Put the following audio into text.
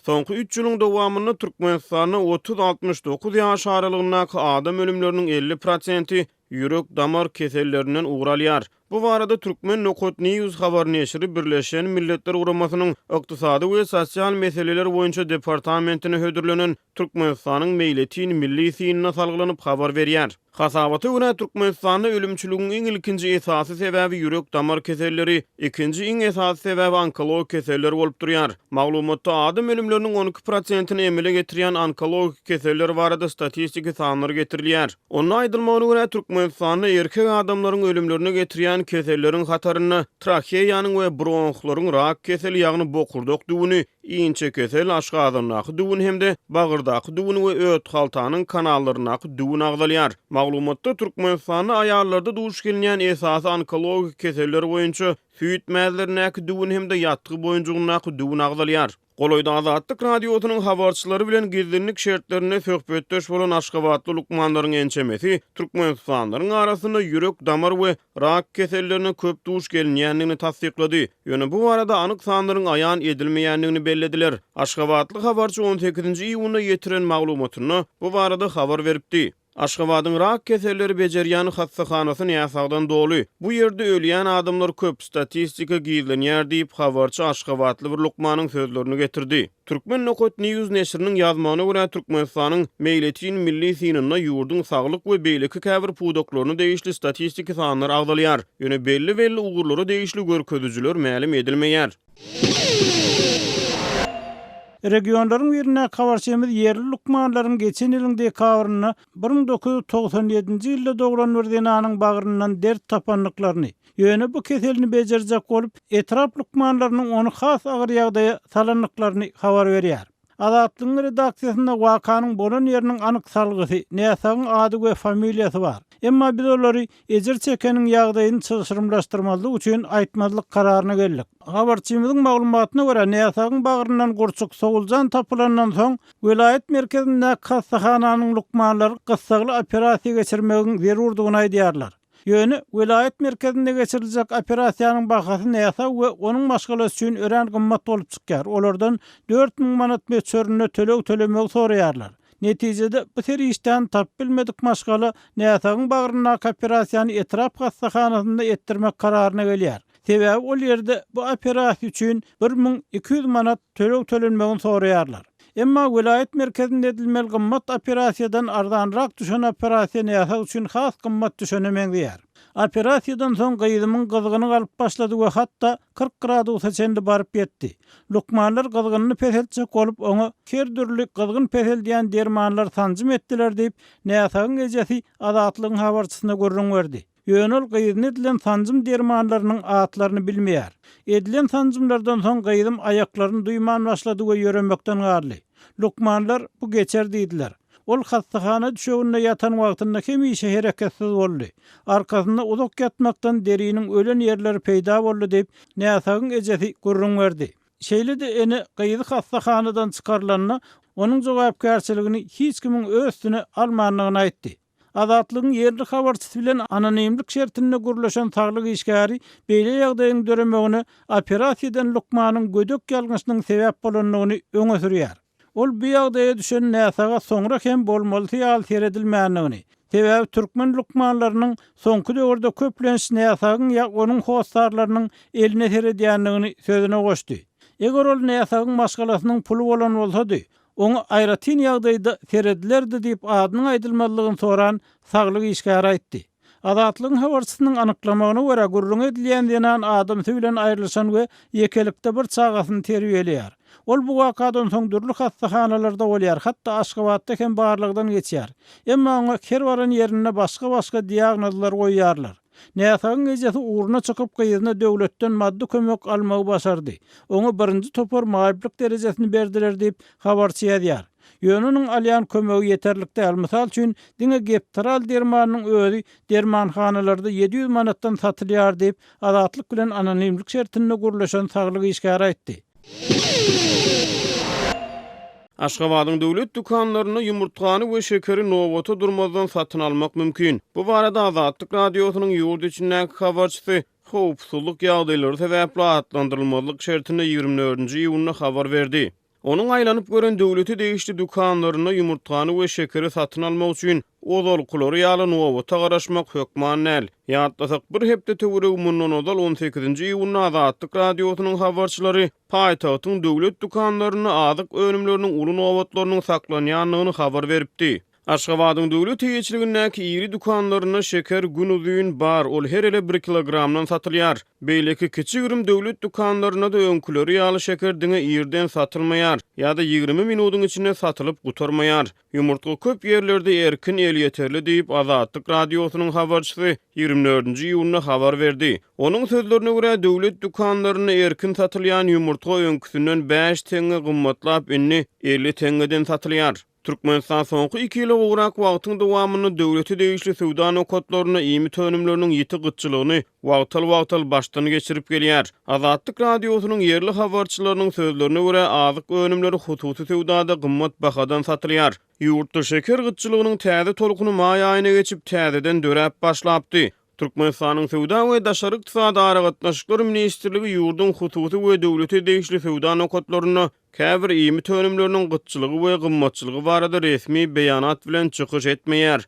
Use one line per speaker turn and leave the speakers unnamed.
Soňky üç ýylyň dowamynda Türkmenistanda otuz- 69 ýaş aralygyndaky adam ölümleriniň 50 prosenti ýürek-damar kesellerinden ugur alýar. Bu barada Turkmen nokat news habar neşiri Birleşen Milletler Guramasynyň Ykdysady we sosial meseleler boýunça departamentine hödürlenen Türkmenistanyň meýletin milli synyna salgylanyp habar berýär. Hasabata görä, Türkmenistanda ölümçiligiň iň ilkinji esasy sebäbi ýürek-damar keselleri, ikinji iň esasy sebäbi onkologik keseller bolup durýar. Maglumatda adam ölümleriniň 12 prosentini emele getirýän onkologik keseller barada statistiki sanlar getirilýär. Onda aýdylmagyna görä, Türkmenistanda erkek adamlaryň ölümlerine getirýän keselleriň hatarynda traheýanyň we bronhlaryň rak keseli, ýagny bokurdak düwüni, inçekesel, aşgazandaky düwün hem-de bagyrdaky düwün we öthaltanyň kanallaryndaky düwün agzalýar. Maglumatda Türkmenistanda aýallarda duş gelinýän esasy onkologik keseller boýunça süýt mäzlerindäki düwün hem-de ýatgy boýunjygyndaky düwün agzalýar. Golaýda Azatlyk Radiosynyň habarçylary bilen gizlinlik şertlerinde söhbetdeş bolan aşgabatly lukmanlaryň ençemesi türkmenistanlylaryň arasynda ýürek-damar we rak kesellerine köp duş gelinýändigini tassyklady. Ýöne bu barada anyk sanlaryň aýan edilmeýändigini bellediler. Aşgabatly habarçy on sekizinji iýunda ýetiren maglumatynda bu barada habar beripdi. Aşgabadyň rak keselleri bejerýän hassahanasy näsagdan doly. Bu ýerde ölýän adamlar köp, statistika gizlenýär diýip, habarçy aşgabatly bir lukmanyň sözlerini getirdi. Turkmen nokat news neşiriniň ýazmagyna görä, Türkmenistanyň meýletin milli synynda ýurduň saglyk we beýleki käbir pudaklaryna degişli statistiki sanlar agzalýar. Ýöne belli-belli ugurlara degişli görkezijiler mälim edilmeýär.
Regionlaryň birindäki habarçymyz ýerli lukmanlaryň geçen ýylyň dekabrynda 1997-nji ýylda doglan bir zenanyň bagryndan dert tapandyklaryny, ýöne bu keselini bejerjek bolup, etrap lukmanlarynyň ony has agyr ýagdaýa salandyklaryny habar berýär. Azatlygyň redaksiýasynda wakanyň bolan ýeriniň anyk salgysy, näsagyň ady we familiýasy bar. Emma biz olary ejir çekeniň ýagdaýyny çylşyrymlaşdyrmazlyk üçin aýtmazlyk kararyna geldik. Habarçymyzyň maglumatyna görä, näsagyň bagryndan gurçuk soguljan tapylandan soň, welaýat merkezindäki hassahananyň lukmanlary gyssagly operasiýa geçirmegiň zerurdygyny aýdýarlar. Ýöne, welaýat merkezinde geçiriljek operasiýanyň bahasy näsag we onuň maşgalasy üçin örän gymmat bolup çykýar, olardan 4000 manat möçberinde töleg tölemegi soraýarlar. Netijede, bu serişdäni tapyp bilmedik maşgala näsagyň bagryndaky operasiýany etrap hassahanasynda etdirmek kararyna gelýär. Sebäbi ol ýerde bu operasiýa üçin 1200 manat töleg tölenmegini soraýarlar. Emma welaýat merkezinde edilmeli gymmat operasiýadan arzanrak düşen operasiýa näsag üçin has gymmat düşene meňzeýär. Operasiýadan soň gyzymyň gyzgyny galyp başlady we hatda 40 gradusa çenli baryp ýetdi. Lukmanlar gyzgynyny peseltjek bolup, oňa her dürli gyzgyn peseldýän dermanlar sanjym etdiler diýip, näsagyň ejesi Azatlygyň habarçysyna gürrüň berdi. Ýöne ol gyzyna edilen sanjym dermanlarynyň atlaryny bilmeýär. Edilen sanjymlardan soň gyzym aýaklaryny duýman başlady we ýöremekden galdy. Lukmanlar bu geçer diýdiler. Ol hassahana düşeginde ýatan wagtynda hemişe hereketsiz boldy. Arkasynda uzak ýatmakdan deriniň ölen ýerleri peýda boldy diýip, näsagyň ejesi gürrüň berdi. Şeýle-de ene gyzy hassahanadan çykarylanda, onuň jogapkärçiligini hiç kimiň öz üstüne almandygyny aýtdy. Azatlygyň ýerli habarçysy bilen anonimlik şertinde gürleşen saglyk işgäri beýle ýagdaýyň döremegine operasiýa eden lukmanyň gödek ýalňyşynyň sebäp bolandygyny öňe sürýär. Ol bu ýagdaýa düşen näsaga soňra hem bolmalysy ýaly seredilmändigini, sebäbi türkmen lukmanlarynyň soňky döwürde köplenç näsagyň ýa onuň hossarlarynyň eline seredýändigini sözüne goşdy. Eger ol näsagyň maşgalasynyň puly bolan bolsady, Oňa aýratyn ýagdaýda seredilerdi diýip adynyň aýdylmazlygyny soran saglyk işgäri aýtdy. Azatlygyň habarçysynyň anyklamagyna görä, gürrüňi edilýän zenan adamsy bilen aýrylyşan we ýekelikde bir çagasyny terbiýeleýär. Ol bu wakadan soň dürli hassahanalarda bolýar, hatda Aşgabatda hem barlagdan geçýär. Emma oňa her baran ýerinde başga-başga diagnozlar goýýarlar. Näsagyň ejesi ugruna çykyp gyzyna döwletden maddy kömek almagy başardy. Oňa birinji topar maýyplyk derejesini berdiler diýip, habarçy ýazýar. Ýöne onuň alýan kömegi ýeterlik däl. Mysal üçin, diňe Geptral dermanynyň özi dermanhanalarda 700 manatdan satylýar diýip, Azatlyk bilen anonimlik şertinde gürleşen saglyk işgäri aýtdy.
Aşgabadyň döwlet dükanlarynda ýumurtgany we şekeri nobata durmazdan satyn almak mümkin. Bu barada Azatlyk Radiosynyň ýurt içindäki habarçysy howpsuzlyk ýagdaýlary sebäpli atlandyrylmazlyk şertinde 24-nji iýunda habar berdi. Onuň aýlanyp gören döwlete degişli dükanlarynda ýumurtgany we şekeri satyn almak üçin ozalkylary ýaly nobata garaşmak hökman däl. Ýatlasak, bir hepde töweregi mundan ozal on sekizinji iýunda Azatlyk Radiosynyň habarçylary paýtagtyň döwlet dükanlarynda azyk önümleriniň uly nobatlarynyň saklanýandygyny habar beripdi. Aşgabadyň döwlet eýeçiligindäki iri dükanlarynda şeker günuzyn bar, ol her ele bir kilogramdan satylýar. Beýleki kiçi-girim döwlet dükanlarynda-da öňküleri ýaly şeker diňe irden satylmaýar ýa-da 20 minudyň içinde satylyp gutarmaýar. Ýumurtga köp ýerlerde erkin elýeterli diýip, Azatlyk Radiosynyň habarçysy 24-nji iýunda habar berdi. Onuň sözlerine görä, döwlet dükanlarynda erkin satylýan ýumurtga öňküsinden bäş teňňe gymmatlap, indi 50 teňňeden satylýar. Türkmenistan soňky iki ýyla gowrak wagtyň dowamynda döwlete degişli söwda nokatlarynda iýmit önümleriniň ýiti gytçylygyny wagtal-wagtal başdan geçirip gelýär. Azatlyk Radiosynyň ýerli habarçylarynyň sözlerine görä, azyk önümleri hususy söwdada gymmat bahadan satylýar. Ýurtda şeker gytçylygynyň täze tolkuny maý aýyna geçip, täzeden döräp başlapdy. Türkmenistanyň Söwda we daşary ykdysady aragatnaşyklar ministrligi ýurduň hususy we döwlete degişli söwda nokatlarynda käbir iýmit önümleriniň gytçylygy we gymmatçylygy barada resmi beýanat bilen çykyş etmeýär.